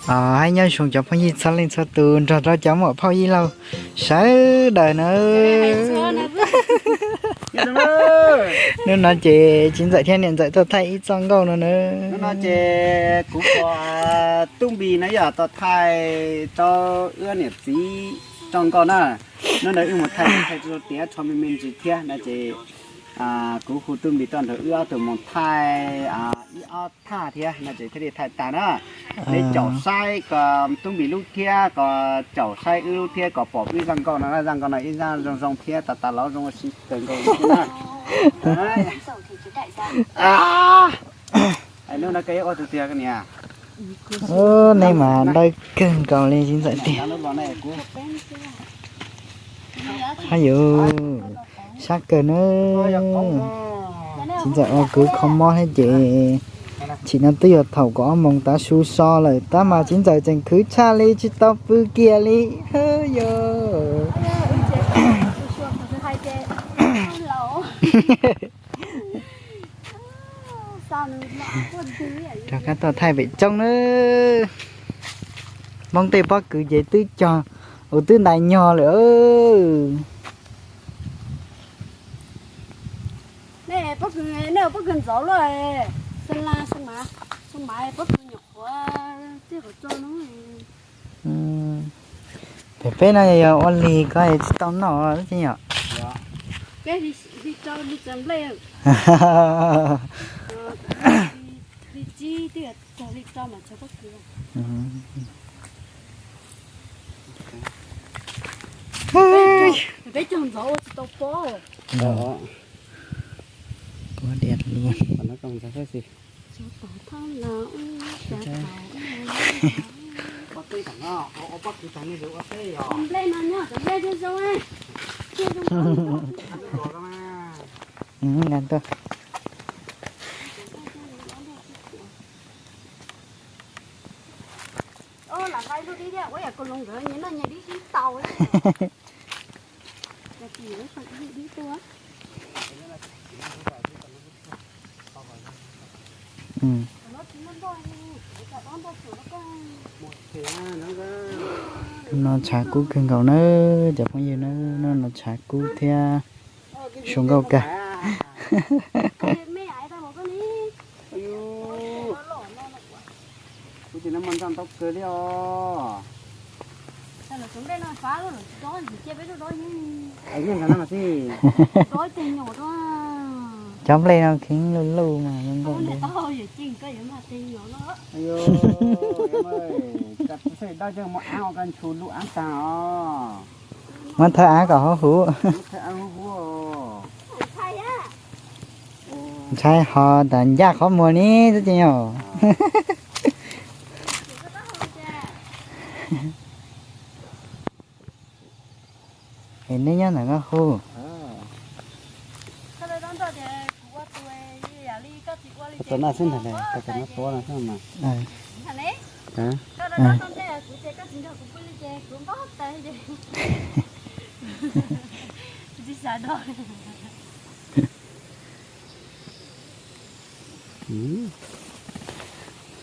Hais nyob zoo cov phooj ywg txhua leej txhua tus nrog rau cov muam phauj yij laug sawv daws na. Hnub no ces txiv ntxawm thiab niam ntxawm tuaj thaij ib txoj nkauj no na. Hnub no ces kuv hu Tub Npis no yog tuaj thaij rau wb niam txiv txoj nkauj na. Hnub no wb mus thaij thaij rau tiav rho me me ntsis thiab no ces kuv hu Tub Npis tuaj nrog wb ob tug mus thaij ib ob thaj thiab no ces thiaj li thaij tas na. Nej caum saib kom Tub Npis lub thiab kom caum saib wb lub thiab kom pom wb zaj nkauj no, zaj nkauj no ib zaj zoo zoo thiab tas tas los zoo ua si kawg nkaus li thiab na. Hnub no koj ua tus twg niam? Nej mas dawb kawg nkaus li txiv ntxawm tiag. Hab yus sab kawg na. Txiv ntxawm ua kwv kho mob thiab ces tsim no twb yuav thaum kaum ob moos tav su so lawm tab mas txiv ntxawm tseem khwv tshaj li tsis tau pw kiag li. Yog rov qab tuaj thaij pem roob na. Hmoob tej pob kws ces twb cog, ua twb ntais nyog lawm. Nej pob kws, nej pob kws ntxov luaj, xeev las xeev mas, xeev mas pob kws nyuam qhuav txij qhov tso no. Pem peb no yog ua lig ko tsis tau noj tseeb yom. Peb hli tso hli txawv nplej. Hli tsib twb yog txog hli tso mas txog pob kws. Peb cog ntxov ua tsis tau pob. Nplej no nyob cov nplej thiaj zoo. Lam nqa ib lub dib thiab, ua yam kaus hluas nkawd nyias noj nyias dib sib tau. Hnub no tshav kub kawg nkaus na, cov phooj ywg na, hnub no tshav kub thiab su nkauj kawg. Kuv ces no mas ntau ntau kawg li os. Cov nplej no kheev luj luj mas zoo nkauj. Muab thawb av kom huv huv. Ntshai ho tas ncaj qhov muag ni tub ceev os. Es neb nyob ntawm koj hu. Tuav no xwb ntag, tuav no xwb mas.